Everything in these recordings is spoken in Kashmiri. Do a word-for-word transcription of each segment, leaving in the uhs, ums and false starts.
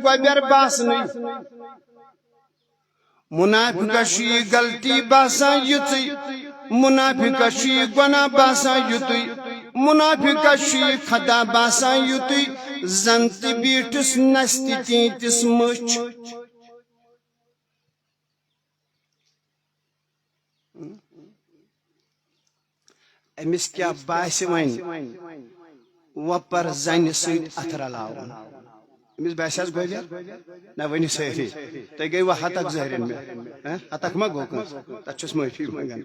گۄبٮ۪ر باسنٕے۔ منافقس چھُ یہِ غلطی باسان یِژٕے، منافقس چھُ یہِ گۄناہ باسان یُتُے، منافقس چھُ یہِ خطا باسان یُتُے، زن تہِ بیٖٹھِس نستہِ تینتِس مٔچھ۔ أمِس کیٛاہ باسہِ وۄنۍ وۄپر زنہِ سۭتۍ اَتھٕ رلاوُن؟ أمِس باسہِ حظ گۄبٮ۪ر؟ نہ، ؤنِو سٲری۔ تُہۍ گٔیوٕ ہتک زہرٮ۪ن مےٚ۔ ہہ؟ ہتک ما گوٚو کٲنٛسہِ؟ تَتھ چھُس معٲفی منٛگان۔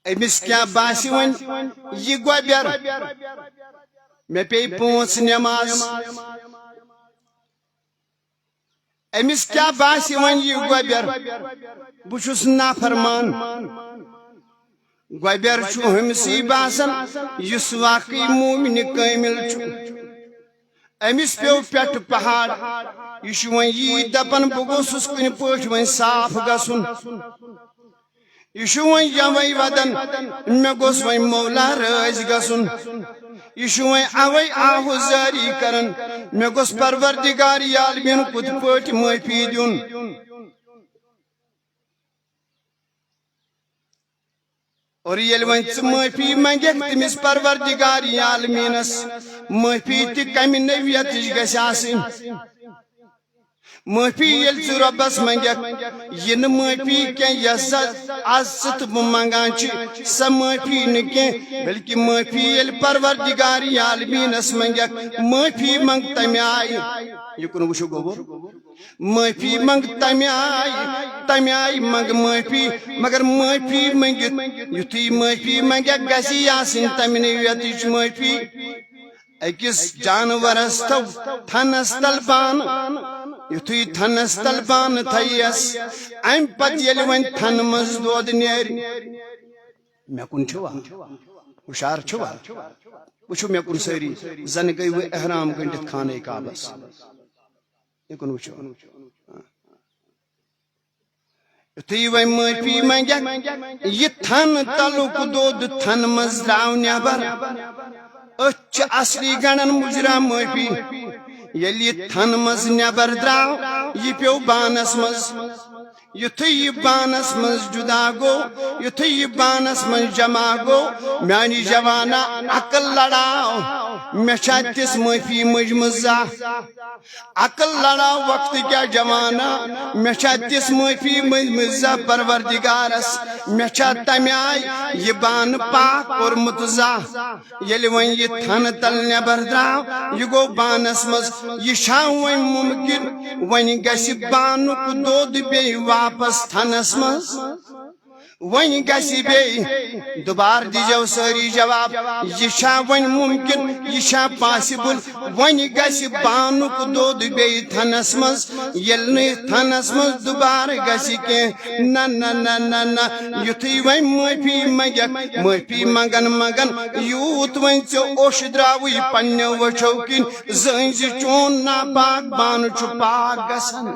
أمِس کیٛاہ باسہِ وۄنۍ یہِ گۄبٮ۪ر؟ مےٚ پیٚیہِ پانٛژھ نٮ۪ماز۔ أمِس کیٛاہ باسہِ وۄنۍ یہِ گۄبٮ۪ر؟ بہٕ چھُس نافرمان۔ گۄبٮ۪ر چھُ ہُمسٕے باسان، یُس واقعی مومنِ کٲمِل چھُ۔ أمِس پیوٚو پٮ۪ٹھٕ پہاڑ۔ یہِ چھُ وۄنۍ یی دپان، بہٕ گوٚژھُس کُنہِ پٲٹھۍ وۄنۍ صاف گژھُن۔ یہِ چھُ وۄنۍ یَوَے وَدان، مےٚ گوٚژھ وۄنۍ مولا رٲضۍ گژھُن۔ یہِ چھُ وۄنۍ اَوَے آہوزاری کران، مےٚ گوٚژھ پروردگار عالمین کُتھ پٲٹھۍ معٲفی دیُن۔ اور ییٚلہِ وۄنۍ ژٕ معٲفی منٛگکھ تٔمِس پروردگار عالمینس، معٲفی تہِ کمہِ نوعیتٕچ گژھِ آسٕنۍ؟ معٲفی ییٚلہِ ژٕ رۄبس منٛگکھ، یہِ نہٕ معٲفی کینٛہہ یۄس زن از ژٕ تہٕ بہٕ منٛگان چھِ، سۄ معٲفی نہٕ کینٛہہ، بلکہِ معٲفی ییٚلہِ پروردگار عالمینس منٛگکھ، معٲفی منٛگ تمہِ آیہِ۔ یہِ کُن وٕچھِو گوٚبُر۔ معٲفی منٛگ تمہِ آیہِ، تمہِ آیہِ منٛگ معٲفی، مگر معٲفی منٛگِتھ، یُتھُے معٲفی منٛگکھ، گژھِ یہِ آسٕنۍ تمہِ نوعیتٕچ معٲفی۔ أکِس جانورس تھٲو تھنس تل بانہٕ، یُتھُے تھنس تل بانہٕ تھٲیس، امہِ پتہٕ ییٚلہِ وۄنۍ تھنہٕ منٛز دۄد نیرِ، مےٚ کُن چھِوا؟ ہُشار چھِوا؟ وٕچھِو مےٚ کُن سٲری، زن گٔیوٕ احرام گٔنڈِتھ خانہ کعبس۔ یہِ کُن وٕچھِو۔ یُتھُے وۄنۍ معٲفی منٛگکھ، یہِ تھن تلُک دۄد تھن منٛز درٛاو نٮ۪بر۔ أتھۍ چھِ اصلی گنڈان مُجرا معٲفی۔ ییٚلہِ یہِ تھن منٛز نٮ۪بر درٛاو، یہِ پیوٚو بانس منٛز۔ یُتھُے یہِ بانس منٛز جدا گوٚو، یُتھُے یہِ بانس منٛز جمع گوٚو، میانہِ جوانا، عقل لڑاو، مےٚ چھا تِژھ معٲفی مٔجمٕژ زانٛہہ؟ عقل لڑاو وقت کیا جوانا، مےٚ چھا تِژھ معٲفی مٔنٛزمٕژ زانٛہہ پروردگارس؟ مےٚ چھا تمہِ آیہِ یہِ بانہٕ پاک کوٚرمُت زانٛہہ؟ ییٚلہِ وۄنۍ یہِ تھنہٕ تل نٮ۪بر درٛاو، یہِ گوٚو بانس منٛز، یہِ چھا وۄنۍ مُمکِن وۄنۍ گژھِ بانُک دۄد بیٚیہِ واپس تھنس منٛز؟ وۄنۍ گژھِ بیٚیہِ، دُبارٕ دیٖزیو سٲری جواب، یہِ چھا وۄنۍ مُمکِن، یہِ چھا possible، وۄنۍ گژھِ بانُک دۄد بیٚیہِ تھنس منٛز؟ ییٚلہِ نہٕ یہِ تھنس منٛز دُبارٕ گژھِ کینٛہہ، نہ، نہ، نہ، نہ، نہ، یُتھُے وۄنۍ معٲفی منٛگکھ، معٲفی منٛگان منٛگان یوٗت وۄنۍ ژےٚ اوٚش درٛاوٕے پننیو وٕچھو کِنۍ، زٲنۍ زِ چون ناپاک بانہٕ چھُ پاک گژھان۔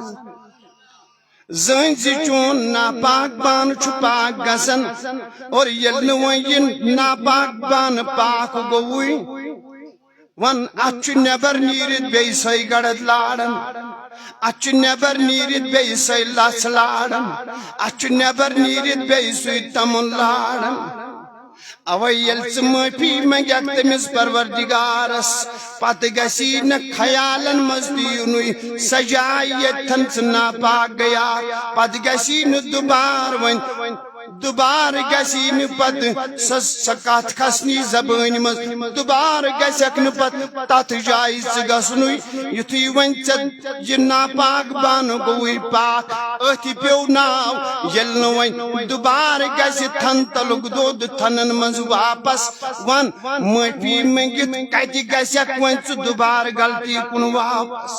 زٲنۍ زِ چون ناپاک بانہٕ چھُ پاک گژھان، اور ییٚلہِ نہٕ وۄنۍ یہِ ناپاک بانہٕ پاک گوٚوُے، وَن، اَتھ چھُ نٮ۪بر نیٖرِتھ بیٚیہِ سۄے گڑد لاران، اَتھ چھُ نٮ۪بر نیٖرِتھ بیٚیہِ سۄے لژھ لاران، اَتھ چھُ نٮ۪بر نیٖرِتھ بیٚیہِ سُے تَمُن لاران۔ اوے ییٚلہِ ژٕ معٲفی منٛگکھ تٔمِس پروردگارس، پتہٕ گژھی نہٕ خیالن منٛز تہِ یُنُے سۄ جاے ییٚتٮ۪ن ژٕ ناپاک گٔیاکھ۔ پتہٕ گژھی نہٕ دُبارٕ وۄنۍ، دُبارٕ گژھی نہٕ پتہٕ سۄ، سۄ کتھ کھسنی زبٲنۍ منٛز، دُبارٕ گژھکھ نہٕ پتہٕ تتھ جایہِ ژٕ گژھنُے۔ یُتھُے وۄنۍ ژےٚ یہِ ناپاک بانہٕ گوٚوُے پاک، أتھۍ پیوٚو ناو۔ ییٚلہِ نہٕ وۄنۍ دُبارٕ گژھِ تھن تلُک دۄد تھنن منٛز واپس، وَن، معٲفی مٔنٛگِتھ کتہِ گژھکھ وۄنۍ ژٕ دُبارٕ غلطی کُن واپس؟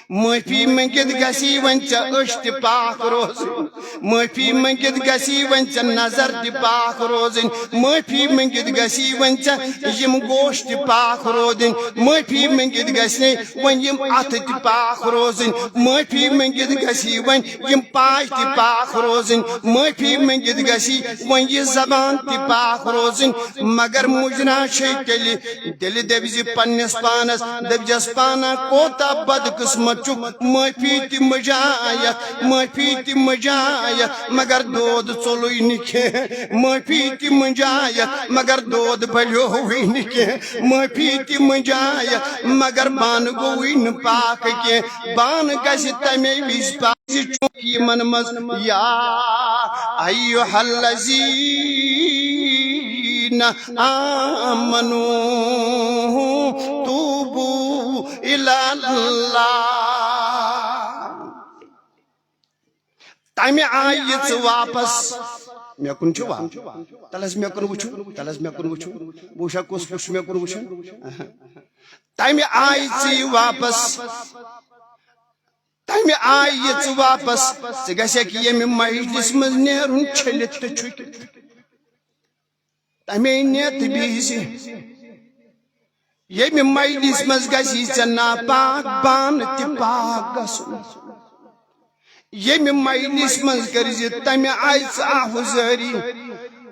معٲفی مٔنگِتھ گژھی وۄنۍ ژےٚ أچھ تہِ پاک روزٕنۍ۔ معٲفی مٔنگِتھ گژھی وۄنۍ ژےٚ نظر تہِ پاک روزٕنۍ۔ معٲفی مٔنگِتھ گژھی وۄنۍ ژےٚ یِم گوش تہِ پاک روزٕنۍ۔ معٲفی مٔنگِتھ گژھِ نے وۄنۍ یِم اَتھٕ تہِ پاک روزٕنۍ۔ معٲفی مٔنگِتھ گژھی وۄنۍ یِم پاے تہِ پاک روزٕنۍ۔ معٲفی مٔنگِتھ گژھی وۄنۍ یہِ زبان تہِ پاک روزٕنۍ۔ مگر مُجرا چھے تیٚلہِ، تیٚلہِ دٔپۍ زِ پننِس پانس، دٔپۍزٮ۪س پانا کوتاہ بدقسمت چھُکھ، معٲفی تہِ مٔنجایتھ، معٲفی تہِ مٔنجایتھ، مگر دود ژوٚلُے نہٕ کینٛہہ۔ معٲفی تہِ مٔنجایتھ، مگر دود بلیووٕے نہٕ کینٛہہ۔ معٲفی تہِ مٔنجایتھ، مگر بانہٕ گوٚوٕے نہٕ پاک کینٛہہ۔ بانہٕ گژھِ تمے وِزِ پاک زِ چونکہ یِمن منٛز یا ایھا الذین آمنوا توبوا الی اللہ۔ تمہِ آیہِ یہِ ژٕ واپس مےٚ کُن چھُ وا؟ تلس مےٚ کُن وٕچھُن، تلس مےٚ کُن وٕچھُن۔ بہٕ وٕچھا کُس کُس چھُ مےٚ کُن وٕچھُن۔ تمہِ آیہِ ژٕ یہِ واپس، تمہِ آیہِ یہِ ژٕ واپس، ژٕ گژھکھ ییٚمہِ مجلس منٛز نیرُن چھٔلِتھ تہٕ چھُکِتھ۔ تمے نیت بِہزِ ییٚمہِ مجلس منٛز گژھی ژےٚ ناپاک بانہٕ تہِ پاک گژھُن۔ ییٚمہِ مجلس منٛز کٔرزِ تمہِ آیہِ ژٕ آہُزٲری۔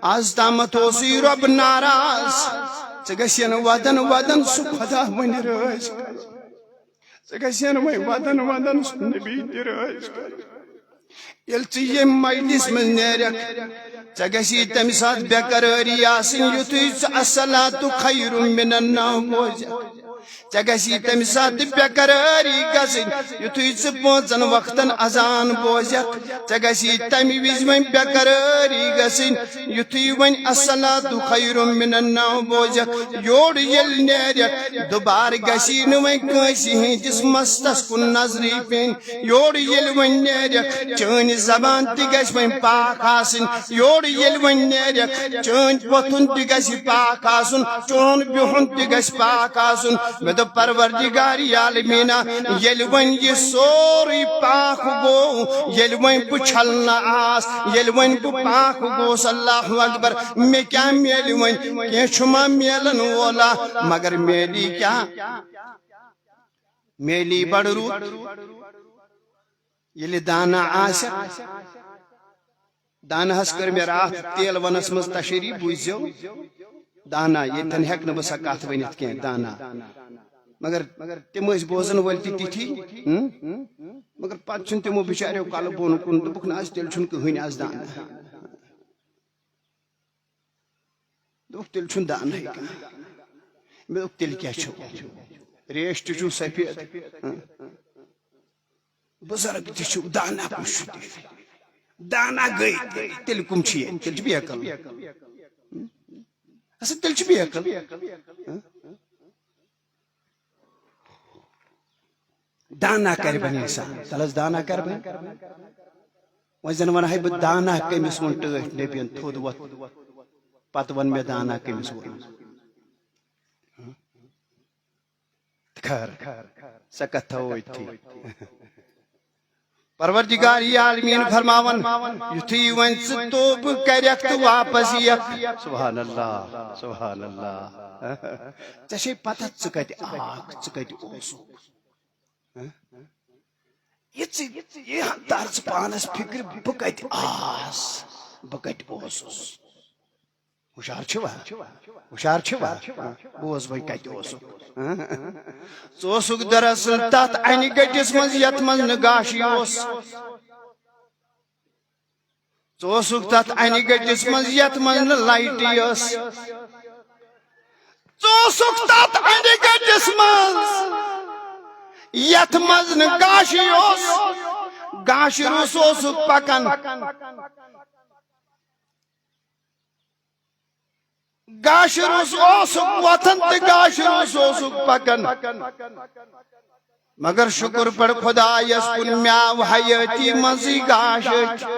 از تامتھ اوسُے رۄب ناراض، ژٕ گژھِ نہٕ ودن ودن سُہ خدا وۄنۍ رٲضۍ کرُن۔ ژٕ گژھِ نہٕ وۄنۍ ودن ودن سُہ نبی تہِ رٲضۍ کرُن۔ ییٚلہِ ژٕ ییٚمہِ مجلس منٛز نیرکھ، ژےٚ گژھی تمہِ ساتہٕ بے قرٲری آسٕنۍ، یُتھُے ژٕ الصلاۃ خیر من النوم بوزکھ۔ ژےٚ گژھی تمہِ ساتہٕ بے قرٲری گژھٕنۍ، یُتھُے ژٕ پانٛژن وقتن اذان بوزکھ۔ ژےٚ گژھی تمہِ وِزِ وۄنۍ بے قرٲری گژھٕنۍ، یُتھُے وۄنۍ الصلاۃ خیر من النوم بوزکھ۔ یورٕ ییٚلہِ نیرکھ، دُبارٕ گژھی نہٕ وۄنۍ کٲنٛسہِ ہٕنٛدِس مستس کُن نظرٕے پیٚنۍ۔ یورٕ ییٚلہِ وۄنۍ نیرکھ، چٲنۍ زبان تہِ گژھِ وۄنۍ پاک آسٕنۍ۔ یورٕ ییٚلہِ وۄنۍ نیرکھ، چٲنۍ وۄتھُن تہِ گژھِ پاک آسُن، چون بِہُن تہِ گژھِ پاک آسُن۔ مےٚ دوٚپ، پروردگار عالمیٖنا، ییٚلہِ وۄنۍ یہِ سورُے پاک گوٚو، ییٚلہِ وۄنۍ بہٕ چھلنہٕ آس، ییٚلہِ وۄنۍ بہٕ پاک گوس، اللہ اکبر، مےٚ کیٛاہ میلہِ وۄنۍ؟ کینٛہہ چھُ ما میلن وولا؟ مگر میلی کیٛاہ؟ میلی بڑٕ رُت۔ ییٚلہِ دانا آسہِ، داناہس کٔر مےٚ راتھ تیل ونس منٛز تشریح، بوٗزِو۔ دانا، ییٚتٮ۪ن ہٮ۪کہٕ نہٕ بہٕ سۄ کتھ ؤنِتھ کینٛہہ، دانا۔ مگر تِم ٲسۍ بوزن وٲلۍ تہِ تِتھی۔ ہُم؟ مگر پتہٕ چھُنہٕ تِمو بِچاریو کلہٕ بۄن کُن، دوٚپُکھ، نہ حظ، تیٚلہِ چھُنہٕ کٕہٕنۍ از دانا۔ دوٚپُکھ، تیٚلہِ چھُنہٕ دانہٕ ہیٚکان۔ مےٚ دوٚپ، تیٚلہِ کیٛاہ چھُ؟ ریش تہِ چھُو سفید۔ بُزرگ تہِ چھُو، دانا کُس چھُ تیٚلہِ؟ دانا گٔے، تیٚلہِ کٕم چھِ ییٚتہِ؟ تیٚلہِ چھِ بیکل۔ اَصٕل، تیٚلہِ چھِ بیکل۔ دانا کرِ بنہِ انسان، تلس دانا کرِ بنہِ۔ وۄنۍ زن ونہٕ ہے بہٕ دانا کٔمِس ووٚن ٹٲٹھۍ نبین تھوٚد وۄتھ، پتہٕ ون مےٚ دانا کٔمِس ووٚن۔ خیر، سۄ کتھ تھاوو أتھی۔ پروردگار عالمین فرماون، یُتھُے وۄنۍ ژٕ توبہٕ کرکھ تہٕ واپس یِکھ۔ سبحان اللہ، سبحان اللہ۔ ژےٚ چھے پتہ ژٕ کتہِ آکھ، ژٕ کتہِ اوسُکھ؟ ہہ؟ یہِ ژٕ، یہِ ہن تر ژٕ پانس فکرِ، بہٕ کتہِ آس، بہٕ کتہِ اوسُس؟ ہُشار چھِوا؟ ہُشار چھِوا؟ بوز وۄنۍ کتہِ اوسُکھ۔ ژٕ اوسُکھ دراصل تتھ انہِ گٔٹِس منٛز یتھ منٛز نہٕ گاشی اوس۔ ژٕ اوسُکھ تتھ انہِ گٔٹِس منٛز یتھ منٛز نہٕ لایٹی ٲس۔ ژٕ اوسُکھ تتھ انہِ گٔٹِس منٛز یتھ منٛز نہٕ گاشی اوس۔ گاشہِ روٚس اوسُکھ پکان۔ گاشہِ روٚس اوسُکھ وۄتھان تہٕ گاشہِ روٚس اوسُکھ پکان۔ مگر شُکر پڑ خدایس کُن، مےٚ آو حیٲتی منٛزٕے گاش أتھۍ۔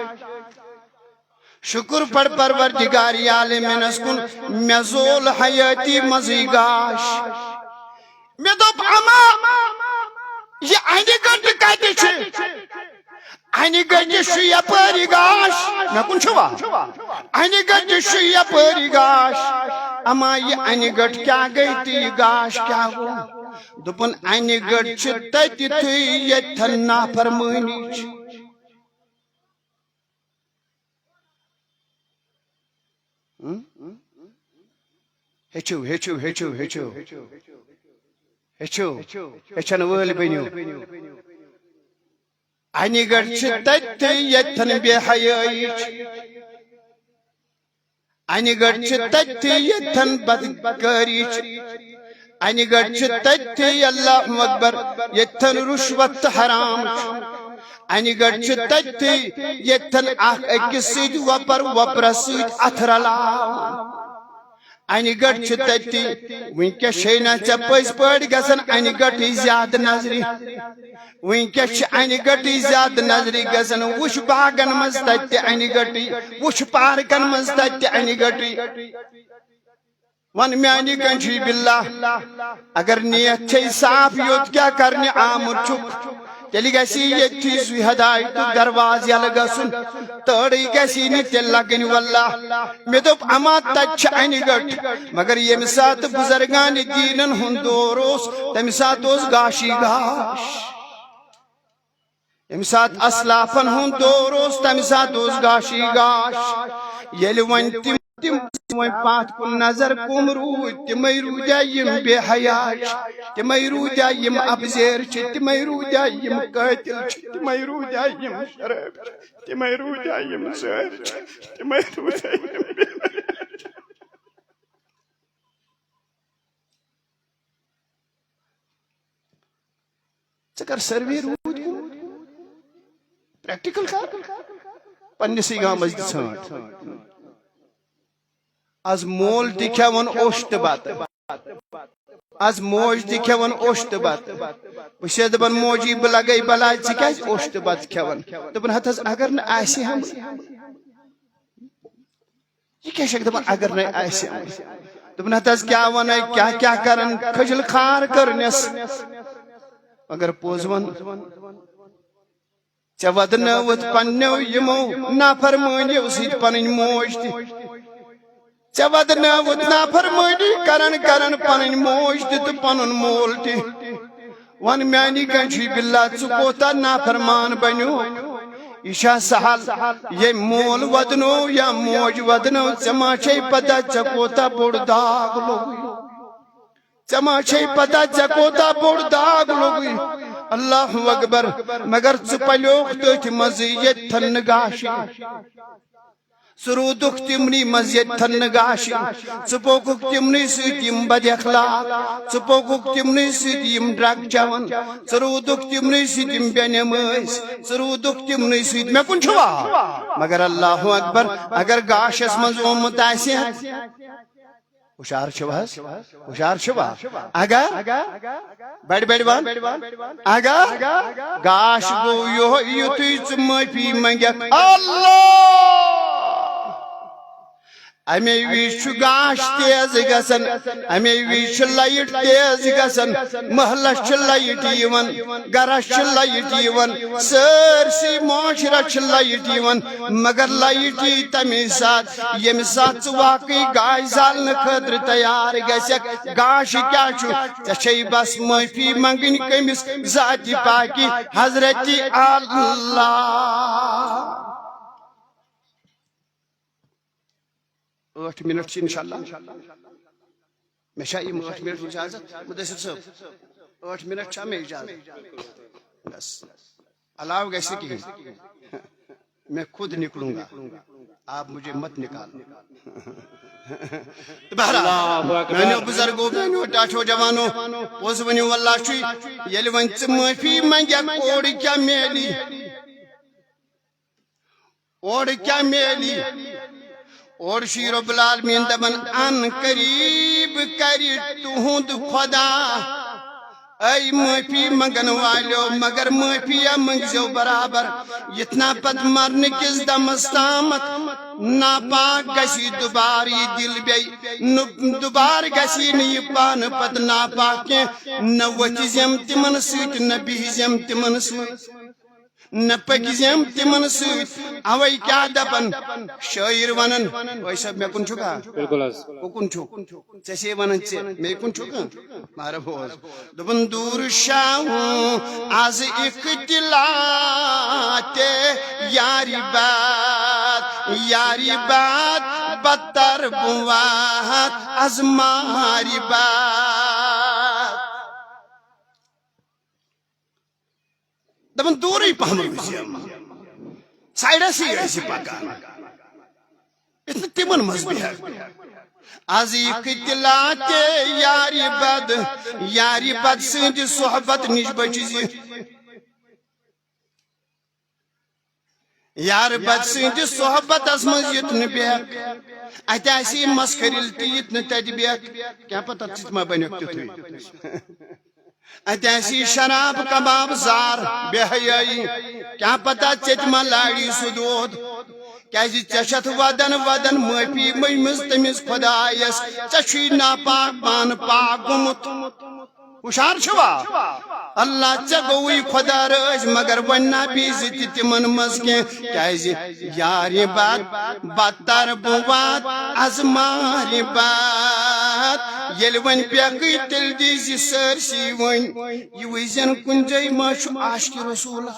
شُکر پڑ پروردگار عالمینس کُن، مےٚ زول حیٲتی منٛزٕے گاش۔ مےٚ دوٚپ، اما، یہِ انہِ گٔٹۍ کتہِ چھِ؟ انہِ گٔٹِس چھُ یپٲرۍ گاش۔ مےٚ کُن چھُوا؟ انہِ گٔٹِس چھُ یپٲرۍ گاش۔ اما یہِ انہِ گٔٹۍ کیٛاہ گٔے تہٕ یہِ گاش کیٛاہ گوٚو؟ دوٚپُن، انہِ گٔٹۍ چھِ تٔتھی، ییٚتٮ۪ن نافرمٲنی چھِ۔ ہم؟ ہیٚچھِو، ہیٚچھِو، ہیٚچھِو، ہیٚچھِو۔ ہیٚچھِو، ہیٚچھن وٲلۍ بٔنِو۔ انہِ گٔٹۍ چھِ تٔتھی، ییٚتٮ۪ن بے حیٲیی چھِ۔ انہِ گٔٹۍ چھِ تٔتھی، ییٚتٮ۪ن بدکٲری چھِ۔ انہِ گٔٹۍ چھِ تٔتھی، اللہ اکبر، ییٚتٮ۪ن رُشوت تہٕ حرام چھُ۔ انہِ گٔٹۍ چھِ تٔتھی، ییٚتٮ۪ن اکھ أکِس سۭتۍ وۄپر وۄپرس سۭتۍ اَتھٕ رلاوان۔ انہِ گٔٹۍ چھِ تٔتھی۔ وٕنکیٚس چھے نہ ژےٚ پٔزۍ پٲٹھۍ گژھان انہِ گٔٹٕے زیادٕ نظرِ۔ وٕنکیٚس چھِ انہِ گٔٹٕے زیادٕ نظرِ گژھان۔ وٕچھ باغن منٛز تتہِ تہِ انہِ گٔٹٕے، وٕچھ پارکن منٛز تتہِ تہِ انہِ گٔٹٕے۔ وَن میانہِ کنجی باللہ، اگر نیت چھے صاف، یوٚت کیٛاہ کرنہِ آمُت چھُکھ، تیٚلہِ گژھِ ییٚتھی سُے ہدایتُک دروازٕ یَلہٕ گژھُن، تٲڑٕے گژھِ نہٕ تیٚلہِ لگٕنۍ۔ واللہ، مےٚ دوٚپ، اما تتہِ چھِ انہِ گٔٹۍ، مگر ییٚمہِ ساتہٕ بُزرگانِ دیٖنن ہُنٛد دور اوس، تمہِ ساتہٕ اوس گاشی گاش۔ ییٚمہِ ساتہٕ اسلافن ہُنٛد دور اوس، تمہِ ساتہٕ اوس گاشی گاش۔ ییٚلہِ وۄنۍ تِم، تِم وۄنۍ پتھ کُن نظر، کُم روٗدۍ؟ تِمے روٗدیا یِم بے حیا چھِ، تِمے روٗدیا یِم اپزیرۍ چھِ، تِمے روٗدیا یِم قٲتِل چھِ، تِمے روٗدیا یِم شرٲبۍ چھِ، تِمے روٗدیا یِم زٲرۍ چھِ، تِمے روٗدیا یِم بے حیا چھِ۔ ژٕ کر سروے روٗد کُن، پریکٹیکل کر، پننسٕے گامس دِ ژھانٛٹ۔ از مول تہِ کھٮ۪وان اوٚش تہٕ بتہٕ، از موج تہِ کھٮ۪وان اوٚش تہٕ بتہٕ۔ بہٕ چھَس دپان، موجی، بہٕ لگے بلاے، ژٕ کیازِ اوٚش تہٕ بتہٕ کھٮ۪وان؟ دوٚپُن، ہتہٕ حظ، اگر نہٕ آسہِ ہم۔ یہِ کیٛاہ چھَکھ دَپان، اگر نَے آسہِ؟ دوٚپُن، ہَتہٕ حظ کیٛاہ وَنَے، کیٛاہ کیٛاہ کَرَن، کھٔجِل خار کٔرنَس۔ مگر پوٚز وَن، ژےٚ وَدنٲوٕتھ پنٛنیو یِمو نافرمٲنیو سۭتۍ پَنٕنۍ موج تہِ۔ ژےٚ وَدنٲوٕتھ نافرمٲنی کَرَن کَرَن پَنٕنۍ موج تہِ تہٕ پَنُن مول تہِ۔ وَن میٛانہِ گنجی باللہ، ژٕ کوتاہ نافرمان بنیوکھ؟ یہِ چھا سہل؟ ییٚمۍ مول ودنو یا موج ودنو، ژےٚ ما چھے پتہ ژےٚ کوتاہ بوٚڑ داغ لوٚگُے؟ ژےٚ ما چھے پتہ ژےٚ کوتاہ بوٚڑ داغ لوٚگُے؟ اللہ اکبر۔ مگر ژٕ پلیوکھ تٔتھۍ منٛزٕے ییٚتھن نہٕ گاشہِ۔ ژٕ روٗدُکھ تِمنٕے منٛز ییٚتھن نہٕ گاشہِ۔ ژٕ پوٚکُکھ تِمنٕے سۭتۍ یِم بد اخلاق۔ ژٕ پوٚکُکھ تِمنٕے سۭتۍ یِم ڈرگ چٮ۪وان۔ ژٕ روٗدُکھ تِمنٕے سۭتۍ یِم بے نمٲز۔ ژٕ روٗدُکھ تِمنٕے سۭتۍ۔ مےٚ کُن چھُوا؟ مگر اللہ اکبر، اگر گاشس منٛز آمُت آسہِ ہا، ہُشار چھِو حظ؟ ہُشار چھِوا؟ اگر بڑِ بڑِ وَن، اگر گاش گوٚو یِہوٚے، یُتھُے ژٕ معٲفی منٛگَکھ، اللہ! اَمے وِزِ چھُ گاش تیز گژھان، اَمے وِزِ چھِ لایٹ تیز گژھان، محلَس چھِ لایٹ یِوان، گرس چھِ لایٹ یِوان، سٲرسٕے معاشرس چھِ لایٹ یِوان، مگر لایٹ یی تَمے ساتہٕ، ییٚمہِ ساتہٕ ژٕ واقعی گاش زالنہٕ خٲطرٕ تیار گژھکھ۔ گاش کیٛاہ چھُ؟ ژےٚ چھے بس معٲفی منٛگٕنۍ کٔمِس؟ ذاتِ پاکی حضرت اللہ۔ ٲٹھ منٹ چھِ انشاءاللہ۔ مےٚ چھا یِم ٲٹھ منٹ اجازت؟ مدثر صٲب، ٲٹھ منٹ چھا مےٚ اجازت؟ بس، علاوٕ گژھِ نہٕ کِہیٖنۍ۔ میں خود نکلوں گا، آپ مجھے مت نکالنا۔ تہٕ بہرحال، اللہ اکبر۔ میانیو بزرگو، میانیو ٹاٹھو جوانو، پوٚز ؤنِو، اللہ چھُے، ییٚلہِ وۄنۍ ژٕ معٲفی منٛگکھ، اورٕ کیٛاہ میلی؟ اورٕ کیٛاہ میلی؟ اورٕ چھُے رب العالمین دپان، ان قریب کرِ تُہُنٛد خدا اے معٲفی منٛگن والیو، مگر معٲفی یا منٛگزیو برابر، یِتھ نا پتہٕ مرنہٕ کِس دمس تامتھ ناپاک گژھی دُبارٕ یہِ دِل بیٚیہِ، نہٕ دُبارٕ گژھی نہٕ یہِ پانہٕ پتہٕ ناپاک کینٛہہ، نہ وۄتھِ زٮ۪م تِمن سۭتۍ، نہ بِہہِ زٮ۪م تِمن سۭتۍ۔ نہ پٔکۍ زٮ۪م تِمن سۭتۍ۔ اوے کیٛاہ دپن شٲعر ونان، وٲے صٲب، مےٚ کُن چھُکھا؟ بِلکُل حظ۔ ہُہ کُن چھُکھ؟ ژےٚ چھے ونان ژےٚ، مےٚ کُن چھُکھا؟ مگر بوز۔ دوٚپُن، دوٗر شاہوں از اختلاط یاری باد، یاری باد بدتر بوات از ماری باد۔ دپان، دوٗرٕے پہم روٗزِم، سایڈسٕے ٲسۍ پکان، یُتھ نہٕ تِمن منٛز بیٚہکھ۔ از اختلاط یاری بد، یاری بد سٕنٛدِ صحبت نِش بٔچِزِ۔ یار بد سٕنٛدِ صحبتس منٛز یُتھ نہٕ بیٚہکھ۔ اتہِ آسی مسخرِل تہِ یُتھ نہٕ تتہِ بیٚہکھ۔ کیٛاہ پتہ ژٕ تہِ ما بنکھ تیُتھُے۔ اتہِ آسی شراب کباب زار، بے حیٲیی۔ کیٛاہ پتہ ژےٚ تہِ ما لاری سُہ دود۔ کیٛازِ ژےٚ چھتھ ودن ودن معٲفی مٔنجمٕژ تٔمِس خۄدایس۔ ژےٚ چھُے ناپاک پانہٕ پاک گوٚمُت۔ ہُشار چھِوا؟ اللہ ژےٚ گوٚوُے خۄدا رٲضۍ، مگر وۄنۍ نہ بیزِ تہِ تِمن منٛز کینٛہہ۔ کیٛازِ؟ یارِ بد بدتر بوات از مارِ بد۔ ییٚلہِ وۄنۍ بیکٕے تیٚلہِ دیٖزِ سٲرسٕے وۄنۍ۔ یہِ وٕچھزٮ۪ن کُنہِ جایہِ ما چھُ عاشقِ رسوٗلا۔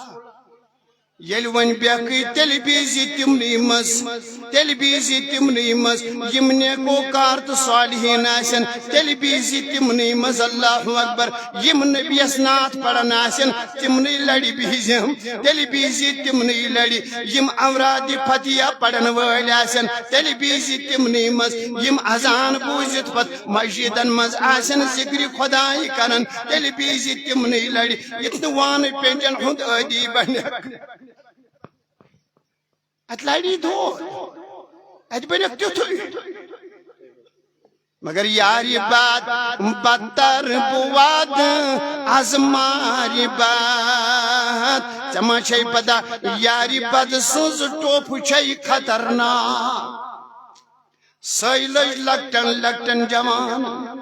ییٚلہِ وۄنۍ بیکٕے تیٚلہِ بیٖزِ تِمنٕے منٛز، تیٚلہِ بیٖزِ تِمنٕے منٛز یِم نیکوکار تہٕ صالحیٖن آسن، تیٚلہِ بیٖزِ تِمنٕے منٛز، اللہ اکبر، یِم نبیَس نعت پران آسن، تِمنٕے لڑِ بیٖزٮ۪م، تیٚلہِ بیٖزِ تِمنٕے لڑِ، یِم اورادِ فتحیہ پرن وٲلۍ آسن، تیٚلہِ بیٖزِ تِمنٕے منٛز یِم اذان بوٗزِتھ پتہٕ مسجدن منٛز آسن ذکرِ خدایہِ کران، تیٚلہِ بیٖزِ تِمنٕے لڑِ، یِتھ نہٕ وانہٕ پینجن ہُنٛد عٲدی بنٮ۪کھ۔ اتہِ لڑی دود، اتہِ بنیکھ تیُتھُے۔ مگر یارِ بد بدتر بواد از مارِ بد۔ ژےٚ ما چھے پتہ، یارِ بد سٕنٛز ٹوپھ چھے خطرناک۔ سۄے لٔج لۄکٹٮ۪ن لۄکٹٮ۪ن جوانن۔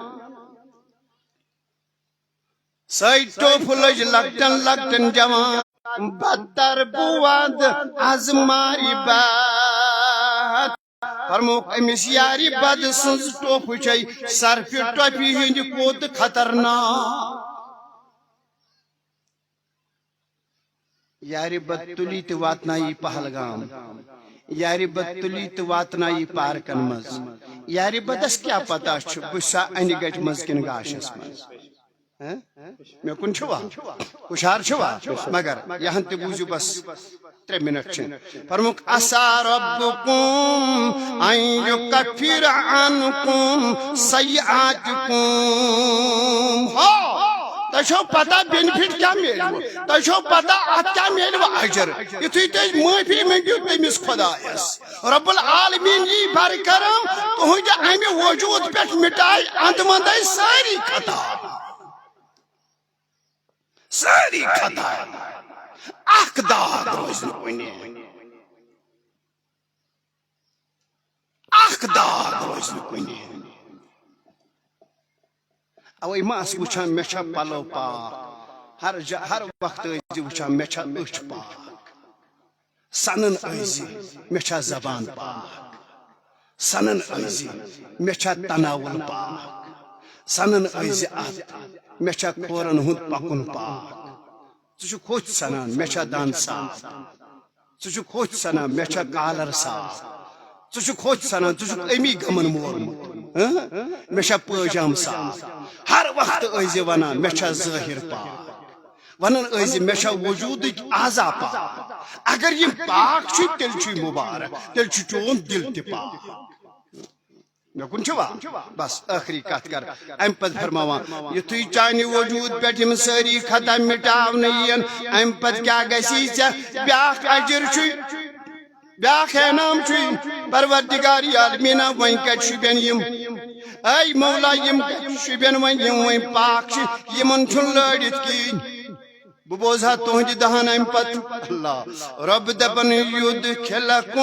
سۄے ٹوپھ لٔج لۄکٹٮ۪ن لۄکٹٮ۪ن جوان۔ بدتر بواد از مارِ بد۔ فرموک أمِس یارِ بد سٕنٛز ٹوپھ چھے سرفہِ ٹۄپہِ ہٕنٛدِ کھۄتہٕ خطرناک۔ یارِ بد تُلی تہِ واتنایہِ پہلگام۔ یارِ بد تُلی تہِ واتنایہِ پارکن منٛز۔ یارِ بدس کیٛاہ پتہ چھُ بہٕ چھُسا انہِ گٹہِ منٛز کِنہٕ گاشس منٛز؟ ہہ؟ مےٚ کُن چھُوا؟ ہُشار چھُوا؟ مگر یہن تہِ بوٗزِو بس۔ ترٛےٚ منٹ چھِ۔ فرموک، عسیٰ ربکم ان یکفر عنکم سیئاتکم۔ ہو، تۄہہِ چھو پتہ بینفٹ کیٛاہ میلوٕ؟ تۄہہِ چھو پتہ اتھ کیٛاہ میلوٕ اجر؟ یُتھُے تُہۍ معٲفی منٛگِو تٔمِس خۄدایس، رب العالمین یی برکرم، تُہنٛدِ امہِ وجود پٮ۪ٹھ مٹایہِ اندٕ مندے سٲری خطا۔ سٲری خطا۔ اکھ داغ روزِ نہٕ کُنہِ۔ اکھ داغ روزِ نہٕ کُنہِ۔ اوے ما ٲس وٕچھان مےٚ چھا پلو پاک؟ ہر جا-، ہر وقتہٕ ٲسۍ زِ وٕچھان مےٚ چھا أچھ پاک؟ سنان ٲسۍ زِ مےٚ چھا زبان پاک؟ سنان ٲسۍ زِ مےٚ چھا تناول پاک؟ سنان ٲسۍ زِ اتھ مےٚ چھا کھورن ہُنٛد پکُن پاک؟ ژٕ چھُکھ ہوٚچھ سنان مےٚ چھا دند صاف؟ ژٕ چھُکھ ہوٚچھ سنان مےٚ چھا کالر صاف؟ ژٕ چھُکھ ہوٚچھ سنان، ژٕ چھُکھ امی غمن مورمُت۔ ہہ؟ مےٚ چھا پٲجام صاف؟ ہر وقتہٕ ٲسۍ زِ ونان مےٚ چھا ظٲہر پاک؟ ونان ٲسۍ زِ مےٚ چھا وجودٕکۍ اعضا پاک؟ اگر یِم پاک چھِ، تیٚلہِ چھُے مبارک، تیٚلہِ چھُ چون دِل تہِ پاک۔ مےٚ کُن چھُوا؟ بس ٲخری کتھ کر۔ امہِ پتہٕ فرماوان، یُتھُے چانہِ وجود پٮ۪ٹھ یِم سٲری خطا مٹاونہٕ یِن، امہِ پتہٕ کیٛاہ گژھی ژےٚ؟ بیٛاکھ اجر چھُے، بیٛاکھ انعام چھُے۔ پروردگار عالمیٖنہ، وۄنۍ کتہِ شوٗبن یِم؟ اے مولا، یِم شُبٮ۪ن وۄنۍ، یِم وۄنۍ پاک چھِ، یِمن چھُنہٕ لٲڑِتھ کِہیٖنۍ۔ بہٕ بوزٕ ہا تُہنٛدِ دہن امہِ پتہٕ۔ اللہ۔ رۄب دپان، یدخلکم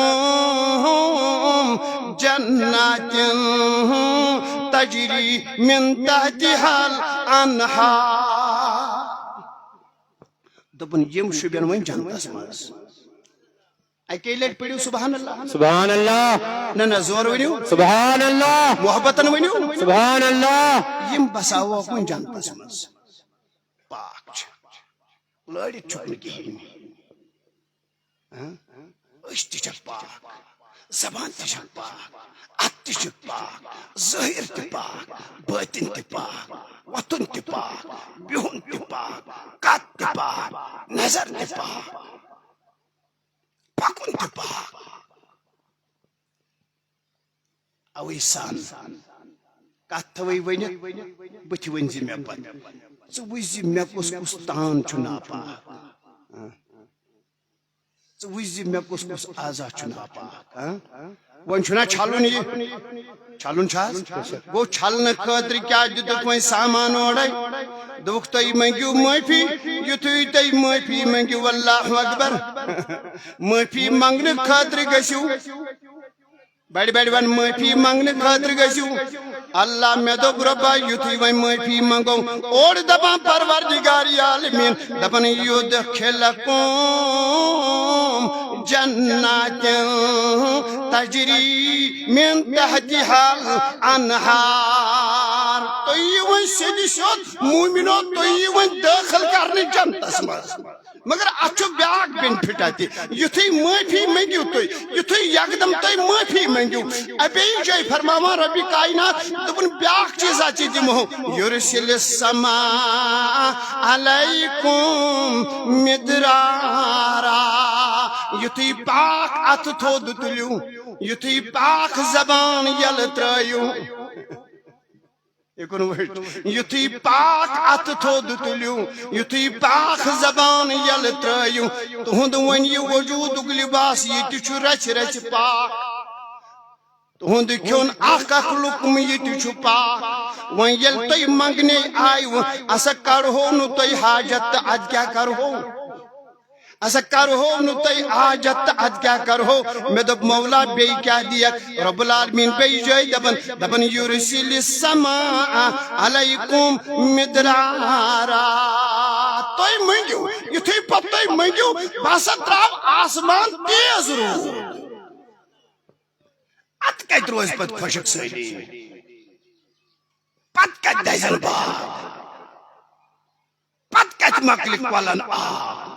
جنات تجری من تحتها الانہار۔ دوٚپُن، یِم شُبٮ۪ن وۄنۍ جنتس منٛز۔ اکی لٹہِ پٔرِو سبحان اللہ۔ سبحان اللہ۔ نہ، نہ، زور ؤنِو۔ سبحان اللہ۔ محبتن ؤنِو۔ سبحان اللہ۔ یِم بساووکھ وۄنۍ جنتس منٛز۔ پاک چھِ۔ لٲڑِتھ چھُکھ نہٕ کِہیٖنۍ۔ ہاں؟ أچھ تہِ چھَکھ پاک، زبان تہِ چھَکھ پاک، اَتھٕ تہِ چھِکھ پاک، ظٲہِر تہِ پاک، بٲطِن تہِ پاک، وۄتھُن تہِ پاک، بِہُن تہِ پاک، کَتھ تہِ پاک، نظر تہِ پاک، پَکُن تہِ پاک۔ اوے سان کتھ تھوے ؤنِتھ، بٕتھِ ؤنۍ زِ مےٚ پتہٕ۔ ژٕ وٕچھ زِ مےٚ کُس کُس تان چھُ ناپاک۔ ژٕ وٕچھ زِ مےٚ کُس کُس اعضا چھُ ناپاک۔ وۄنۍ چھُنہ چھلُن یہِ؟ چھلُن چھا حظ؟ گوٚو چھلنہٕ خٲطرٕ کیٛاہ دِتُکھ وۄنۍ سامان اورے؟ دوٚپُکھ، تُہۍ مٔنگِو معٲفی۔ یُتھُے تُہۍ معٲفی مٔنگِو، اللہ اکبر، معٲفی منگنہٕ خٲطرٕ گٔژھِو۔ بڑِ بڑِ ون، معٲفی منگنہٕ خٲطرٕ گٔژھِو۔ اللہ، مےٚ دوٚپ، رۄبا، یُتھُے وۄنۍ معٲفی منگو، اورٕ دپان پروردگار عالمین، دپان، یدخلکم جنات تجری من تحتها الانہار۔ تُہۍ یِیِو وۄنۍ سیٚدِ سیوٚد، مومنو، تُہۍ یِیِو وۄنۍ دٲخل کرنہٕ جنتس منٛز۔ مگر اتھ چھُ بیاکھ benefit اتہِ۔ یُتھُے معٲفی مٔنگِو تُہۍ، یُتھُے یکدم تُہۍ معٲفی مٔنگِو، ابے جاے فرماوان رۄبِ کائنات، دوٚپُن، بیاکھ چیٖز اتہِ دِمو، یرسل السماء علیکم مدرارا۔ یُتھُے پاک اتھٕ تھوٚد تُلِو، یُتھُے پاک زبان یلہٕ ترٲیِو، یہِ کُن وٕچھ۔ یُتھُے پاک اتھٕ تھوٚد تُلِو، یُتھُے پاک زبان یلہٕ ترٲیِو، تُہُنٛد وۄنۍ یہِ وجوٗدُک لباس، یہِ تہِ چھُ رژھِ رژھِ پاک۔ تُہُنٛد کھیوٚن اکھ اکھ لقمہٕ، یہِ تہِ چھُ پاک۔ وۄنۍ ییٚلہِ تُہۍ منٛگنے آیوٕ، اسا کڑہو نہٕ تۄہہِ حاجت تہٕ ادٕ کیٛاہ کرہو؟ اسا کرہو نہٕ تۄہہِ حاجت تہٕ ادٕ کیٛاہ کرہو؟ مےٚ دوٚپ، مولا، بیٚیہِ کیٛاہ دِیَکھ؟ رب العالمین بیٚیہِ جایہِ دپان، دپان، یرسل السماء علیکم مدرارا۔ تُہۍ مٔنگِو، یُتھُے پتہٕ تُہۍ مٔنگِو، بہٕ ہسا ترٛاو آسمان تیز روٗد۔ اتھ کتہِ روزِ پتہٕ خۄشک سٲلی؟ پتہٕ کتہِ دزن باغ؟ پتہٕ کتہِ مۄکلہِ کۄلن آب؟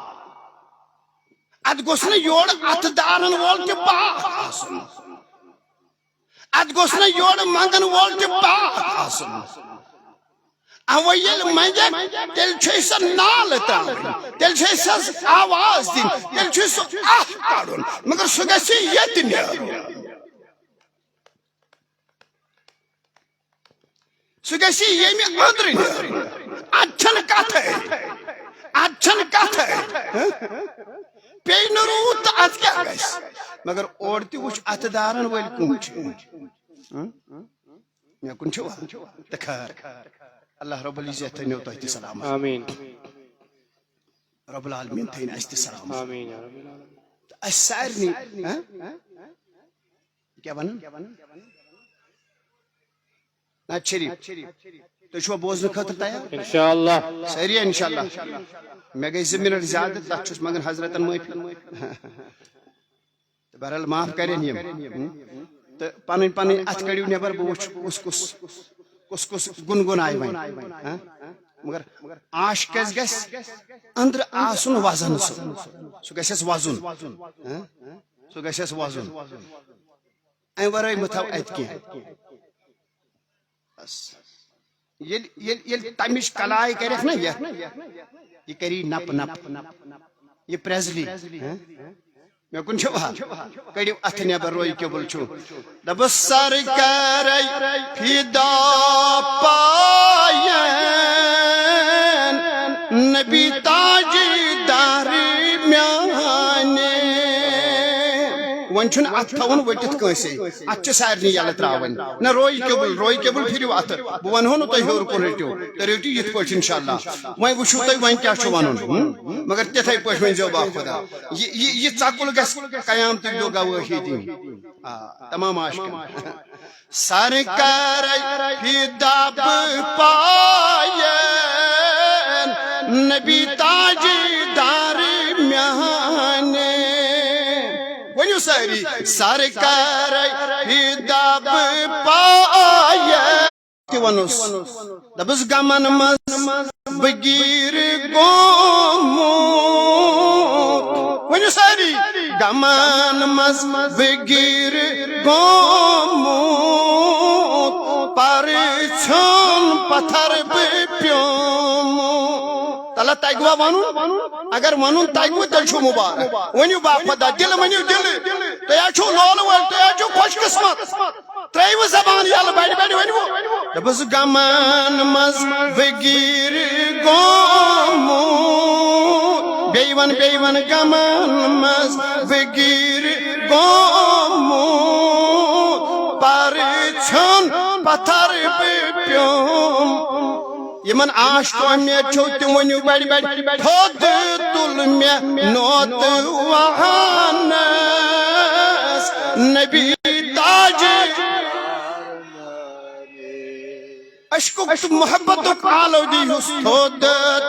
اتھ گوٚژھ نہٕ یورٕ اتھٕ دارن وول تہِ پاک آسُن۔ اتھ گوٚژھ نہٕ یورٕ منٛگن وول تہِ پاک آسُن۔ اوے ییٚلہِ منٛگکھ، تیٚلہِ چھُے سۄ نالہٕ ترٛاوٕنۍ، تیٚلہِ چھُے سۄ آواز دِنۍ، تیٚلہِ چھُے سُہ آہ کڑُن، مگر سُہ گژھِ ییٚتہِ نیرُن۔ سُہ گژھِ ییٚمہِ أنٛدرٕ نیرُن۔ اتھ چھنہٕ کتھے، اتھ چھنہٕ کتھے۔ ہہ؟ پیٚیہِ نہٕ روٗد تہٕ اتھ کیٛاہ گژھِ؟ مگر اورٕ تہِ وٕچھ، اتھٕ دارن وٲلۍ کٕم چھِ۔ ہہ؟ مےٚ کُن چھِوا؟ تہٕ خٲر، اللہ رب العزت تھٲینو تۄہہِ تہِ سلامت۔ آمین۔ رب العالمین تھٲیِن اسہِ تہِ سلامت۔ آمین یا رب العالمین۔ تہٕ اسہِ سارنٕے، ہہ؟ کیٛاہ ونان؟ نعت شریف۔ تُہۍ چھِوا بوزنہٕ خٲطرٕ تیار؟ انشاءاللہ۔ سٲری انشاءاللہ۔ مےٚ گٔے زٕ منٹ زیادٕ، تَتھ چھُس منٛگان حضرتن معٲفی۔ تہٕ بہرحال معاف کرن یِم۔ ہم؟ تہٕ پنٕنۍ پنٕنۍ اَتھٕ کٔڑِو نٮ۪بر، بہٕ وٕچھٕ کُس کُس، کُس کُس گُنگُنایہِ وۄنۍ۔ ہہ؟ مگر عاشقس گژھِ أنٛدرٕ آسُن وزن سُہ۔ سُہ گژھٮ۪س وزُن۔ ہہ؟ سُہ گژھٮ۪س وزُن۔ امہِ ورٲے مہ تھاو اتہِ کینٛہہ۔ بس۔ ییٚلہِ، ییٚلہِ، ییٚلہِ تمِچ کلاے کرٮ۪کھ نہ یتھ، یہِ کری نپ نپ، یہِ پرٛزلی۔ ہہ؟ مےٚ کُن چھُوا؟ کٔڑِو اتھٕ نٮ۪بر، روے قبل چھُ۔ دَپُس سر کرے فدا پاین نبی تاجدار میانہِ۔ وۄنۍ چھُنہٕ اَتھ تھاوُن ؤٹِتھ کٲنٛسے۔ اَتھ چھِ سارنٕے یَلہٕ ترٛاوٕنۍ۔ نہ، روے قبل، روے قبل پھِرِو اَتھٕ۔ بہٕ وَنہو نہٕ تۄہہِ ہیوٚر کُن رٔٹِو۔ تُہۍ رٔٹِو یِتھ پٲٹھۍ اِنشاءاللہ۔ وۄنۍ وٕچھِو تُہۍ وۄنۍ کیٛاہ چھُ وَنُن۔ ہُم؟ مگر تِتھَے پٲٹھۍ ؤنۍزیو باخۄدا۔ یہِ، یہِ، یہِ ژَکُل گژھِ قیامتٕکۍ دۄہ گوٲہی دِنۍ۔ آ، تمام عاشقن۔ سرکار فدا بہٕ پایَن نبی تاجدار میانہِ۔ ؤنِو سٲری، سرکار فدا بہٕ پایَن۔ تہِ وَنُس، دَپُس غمَن منٛز بہٕ گیٖر گوٚمُت۔ ؤنِو سٲری، غمَن منٛز بہٕ گیٖر گوٚمُت، پَرٕ ژھیوٚن پَتھر بہٕ پیوٚمُت۔ تَلہ تَگہِ وا وَنُن؟ اگر وَنُن تَگہِ وٕ، تیٚلہِ چھُو مُبارک۔ ؤنِو باخۄدا، دِلہٕ ؤنِو دِلہٕ۔ تُہۍ حظ چھُو لولہٕ وٲلۍ، تُہۍ حظ چھُو خۄش قٕسمت۔ ترٛٲیِو زبان یَلہٕ، بَڑِ بَڑِ ؤنِو۔ دَپُس غمَن منٛز بہٕ گیٖر گوٚمُت۔ بیٚیہِ وَن، بیٚیہِ وَن، غمَن منٛز بہٕ گیٖر گوٚمُت۔ پَرٕ ژھیوٚن پَتھر بہٕ پیوٚم۔ یِمَن عاشقو مےٚ چھو تہِ ؤنِو بَڑِ بَڑِ۔ تھوٚد تُل مےٚ نوتہٕ وَہانَس نبی تاج۔ عشقُک تہٕ محبتُک آلو دیٖہُس تھوٚد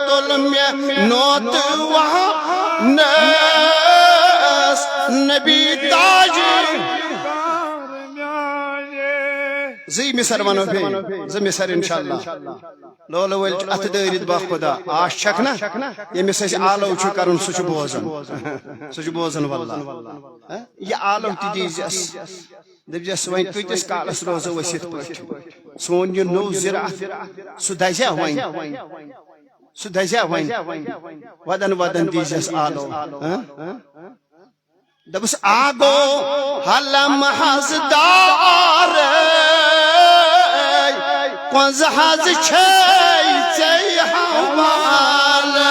تُل مےٚ نوتہٕ وَہانَس نبی تاج۔ زٕے مِصر وَنو بیٚیہِ، زٕ مِصر اِنشاءاللہ۔ لولہٕ وٲلۍ چھِ اَتھٕ دٲرِتھ باخۄدا، آش چھَکھ نا؟ ییٚمِس اَسہِ آلو چھُ کَرُن، سُہ چھُ بوزان۔ سُہ چھُ بوزان واللہ۔ ہہ؟ یہِ آلو تہِ دیٖزٮ۪س۔ دٔپۍزٮ۪س، وۄنۍ کۭتِس کالَس روزو أسۍ یِتھ پٲٹھۍ؟ سون یہِ نوٚو زِراعت، سُہ دَزیٛا وۄنۍ؟ سُہ دَزیٛا وۄنۍ؟ وَدَن وَدَن دیٖزٮ۪س آلو۔ ہہ؟ دَپُس، آ گوٚو حلم حض دارے، کۄنٛزٕ حض چھے ژےٚ حوالہٕ۔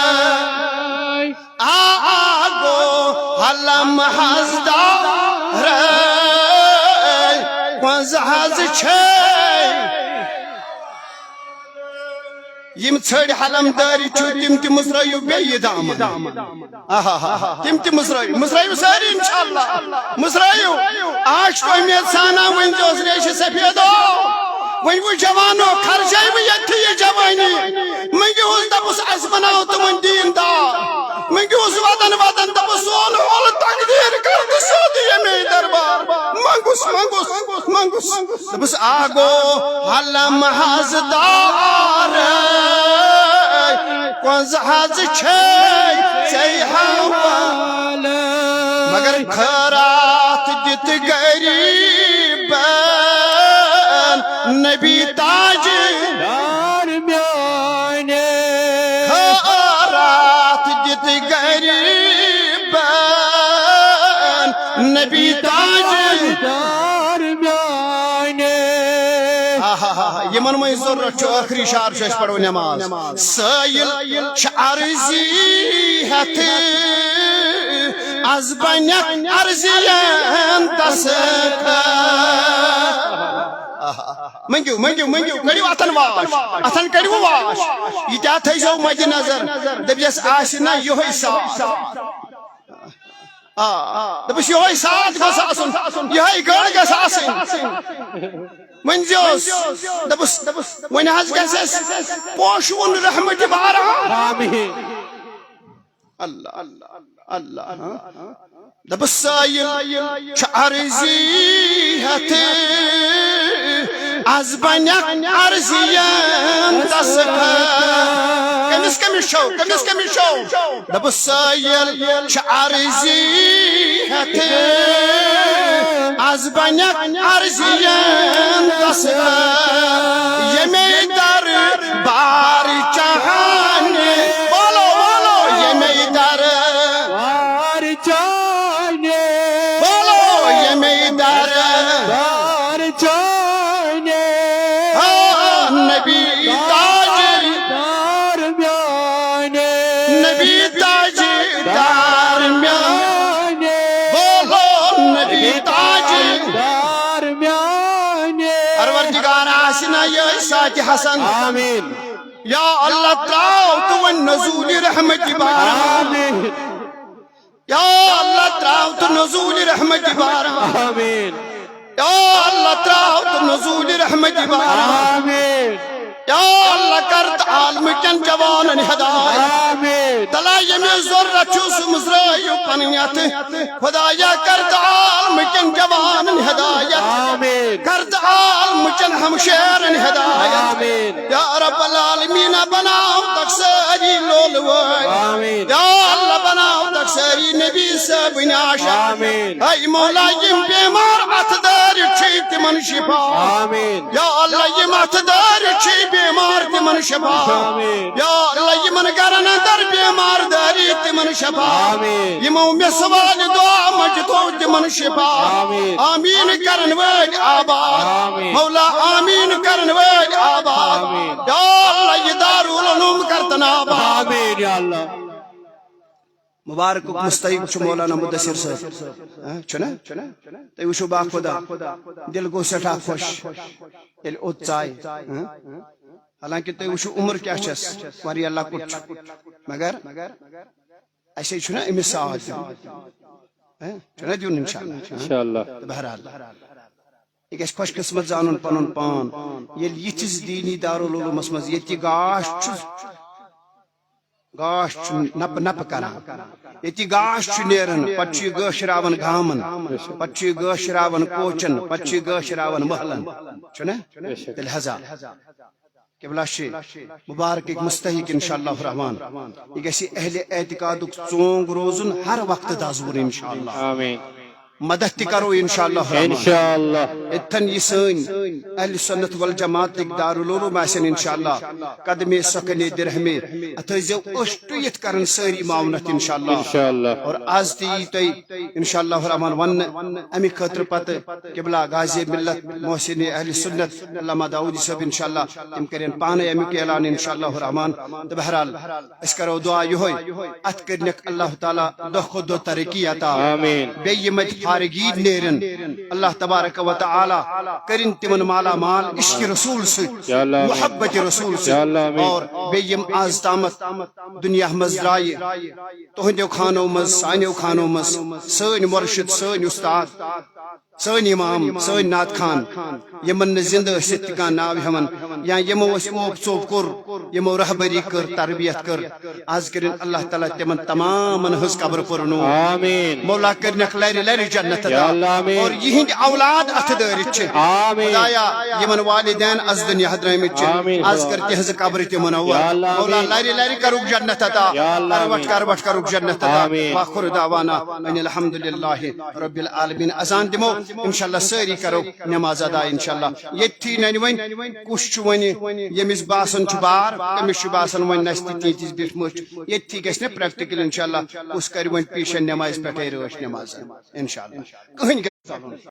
آ، آ گوٚو حلم حض دارے، کۄنٛزٕ حض چھے۔ یِم ژھٔڑۍ حلم دٲرِتھ چھِو، تِم تہِ مُژرٲیِو بیٚیہِ دامن۔ آہا، تِم تہِ مُژرٲیِو، مُژرٲیِو سٲری اِنشاءاللہ۔ مُژرٲیِو۔ آش کو اُمید سانا ؤنۍ زیوس ریشہِ سفیدو۔ وۄنۍ وٕچھ جوانو، خرچٲیوٕ ییٚتھی یہِ جوٲنی۔ مٔنٛگِوُس دَپُس، اَسہِ بَناو تِمَن دیٖن دار۔ مٔنٛگِوُس وَدَن وَدَن، دَپُس، سون اوٚل تقدیٖر کر تہٕ سیوٚد ییٚمے دربار۔ منٛگُس، منٛگُس، منٛگُس۔ دَپُس، آ گوٚو حلم حض دار، کۄنٛزٕ حض چھے ژےٚ حوالہٕ۔ مگر خٲرات دِتھ غریٖبن نبی تاج۔ دار میانہِ۔ خٲرات دِتھ غریٖبن نبی تاج۔ دار میانہِ۔ آہا، یِمن منٛز ضروٗرت چھُ، ٲخری شعر چھُ، أسۍ پرو نماز۔ سٲیِل چھِ عرضی ہٮ۪تھ، از بنیکھ عرضین دستخط۔ آہا۔ مٔنٛگِو، مٔنٛگِو، مٔنٛگِو، کٔڑِو اَتھن واش، اَتھن کٔڑِو واش۔ یہِ تہِ تھٲیزیو مدِ نظر، دٔپۍزٮ۪س آسہِ نہ یِہوٚے ساتھ۔ آ، دَپُس یِہوٚے ساتھ گوٚژھ آسُن، یِہوٚے گٔر گٔژھ آسٕنۍ۔ ؤنۍ زیوس، دَپُس، وۄنۍ حظ گژھِ اَسہِ پوشوُن رحمتِ باران۔ آمیٖن۔ اللہ، اللہ، اللہ۔ دَپُس سٲیِل چھُ عرضی ہٮ۪تھ، از بنیکھ عرضین دستخط۔ کٔمِس کٔمِس چھو؟ کٔمِس کٔمِس چھو؟ دَپُس سٲیِل چھُ عرضی ہٮ۪تھ، از بنیکھ عرضین دستخط۔ ییٚمے دربار چاہانہِ، بولو، بولو، ییٚمے در بار چانہِ۔ بولو، ییٚمے در بار چانہِ۔ ہاں، نبی تاج۔ دار میانہِ۔ نبی تاج دار میانہِ۔ بولو، نبی حسن۔ آمین۔ یا اللہ تراو تو وۄنۍ نزول رحمت باران۔ آمین۔ یا اللہ تراو تو نزول رحمت باران۔ آمین۔ یا اللہ تراو تو نزول رحمت باران۔ آمین۔ یا اللہ کر تو عالم کٮ۪ن جوانن ہدایت۔ آمین۔ تلا ییٚمِس ضرورت چھُ سُہ مُژرٲیِو پنٕنۍ اَتھٕ۔ خدایا کر تو عالم کٮ۪ن جوانن ہدایت۔ آمین۔ کر تو عالم کٮ۪ن ہمشیرن ہدایت۔ آمین۔ یا رب العالمین بناو تک سٲری لولہٕ وٲلۍ۔ آمین۔ یا اللہ بناو تک سٲری نبی صٲبٕنۍ عاشق۔ آمین۔ اے مولا یِم بیمار اتھٕ دٲرِتھ چھِ تِمن شفا۔ آمین۔ یا اللہ یِم اتھٕ دٲرِتھ چھِ بیمار تِمن شفا۔ آمین۔ یا اللہ یِمن گرن اندر بیمار دٲری تِمن شفا۔ آمین۔ یِمو مےٚ سوال دعا منٛز دیُتو تِمن شفا۔ آمین۔ آمین کرن وٲلۍ آباد۔ آمین۔ مولا آمین کرن وٲلۍ آباد۔ آمین۔ یا اللہ یہِ دارالعلوم کرتن آباد۔ آمین یا اللہ۔ مبارکُک مستحق چھُ مولانا مدثر صٲب۔ ہاں، چھُنہ؟ تُہۍ وٕچھِو با خدا، دِل گوٚو سٮ۪ٹھاہ خۄش ییٚلہِ اوٚت ژاے۔ ہاں؟ حالانکہ تُہۍ وٕچھِو عمر کیٛاہ چھَس، واریاہ لۄکُٹ چھُ، مگر اَسے چھُنہ أمِس ساتھ دیُن۔ ہاں؟ چھُنہ دیُن انشاءاللہ؟ انشاءاللہ۔ تہٕ بہرحال، یہِ گژھِ خۄش قسمت زانُن پنُن پان، ییٚلہِ یِتھِس دیٖنی دارالعلومس منٛز ییٚتہِ گاش چھُ، گاش چھُ نپہٕ نپہٕ کران۔ ییٚتہِ گاش چھُ نیران، پتہٕ چھُ یہِ گٲشراوان گامن، پتہٕ چھُ یہِ گٲشراوان کوچن، پتہٕ چھُ یہِ گٲشراوان محلن۔ چھُنہ؟ تیٚلہِ حضا قبلہ چھِ مبارکٕکۍ مستحق انشاءاللہ الرحمن۔ یہِ گژھِ اہل اعتقادُک ژونگ روزُن ہر وقتہٕ دزوُن انشاءاللہ۔ آمین۔ مدد تہِ کرو انشاءاللہ الرحمن۔ انشاءاللہ۔ اتھن یہِ سٲنۍ اہل سنت والجماعتٕکۍ دارالعلوم آسن انشاءاللہ، قدمے سکنے درہمے، اتھ ٲسۍزیو أچھ ٹُیِتھ کران سٲری معاونت انشاءاللہ۔ انشاءاللہ۔ اور از تہِ یی تۄہہِ انشاءاللہ الرحمن وننہٕ، امہِ خٲطرٕ پتہٕ قبلہ غازی ملت محسن اہل سنت علامہ داؤدی صٲب انشاءاللہ، تِم کرن پانے امیُک اعلان انشاءاللہ الرحمن۔ تہٕ بہرحال، أسۍ کرو دعا یِہوٚے، اتھ کٔرنکھ اللہ تعالیٰ دۄہ کھۄتہٕ دۄہ ترقی عطا۔ آمین۔ بیٚیہِ یِم اتہِ فارغین نیرن، اللہ تبارک و تعالیٰ کٔرِن تِمن مالا مال عشق رسول سۭتۍ، یا اللہ آمین۔ محبت رسول سۭتۍ۔ یا اللہ آمین۔ اور بیٚیہِ یِم از تامتھ دُنیا منٛز درٛایہِ، تُہنٛدیو خانو منٛز، سانیو خانو منٛز، سٲنۍ مرشد، سٲنۍ استاد، سٲنۍ امام، سٲنۍ نعت خان، یِمن نہٕ زندٕ ٲسِتھ تہِ کانٛہہ ناو ہٮ۪وان، یا یِمو أسۍ اوپ ژوپ کوٚر، یِمو رہبری کٔر، تربیت کٔر، از کٔرِن اللہ تعالیٰ تِمن تمامن ہٕنٛز قبر پُرنوٗر۔ آمین۔ مولا کٔرنکھ لرِ لرِ جنت عطا۔ یا اللہ آمین۔ اور یِہنٛدۍ اولاد اتھٕ دٲرِتھ چھِ۔ آمین۔ خدایا، یِمن والدین از دُنیا درٲمٕتۍ چھِ، آمین۔ از کر تِہنٛزٕ قبرٕ تہِ منور۔ یا اللہ مولا آمین۔ لرِ لرِ کرُکھ جنت عطا۔ یا اللہ کروٹ آمین۔ کروٹ کرُکھ جنت عطا۔ آمین۔ واخر دعوانا ان الحمد للہ رب العالمین۔ اذان دِمو، انشاءاللہ سٲری کرو نماز ادا انشاءاللہ۔ ییٚتھی ننہِ وۄنۍ کُس چھُ وۄنۍ، ییٚمِس باسان چھُ بار، تٔمِس چھُ باسان وۄنۍ نَژِ تہِ تیٖتِس بیٖٹھ مٔچھ۔ ییٚتھی گژھِ نہ پریکٹیکل انشاءاللہ، کُس کرِ وۄنۍ پیشن نمازِ پٮ۪ٹھے رٲچھ نماز انشاءاللہ۔ کٕہٕنۍ گژھِ ژَلُن۔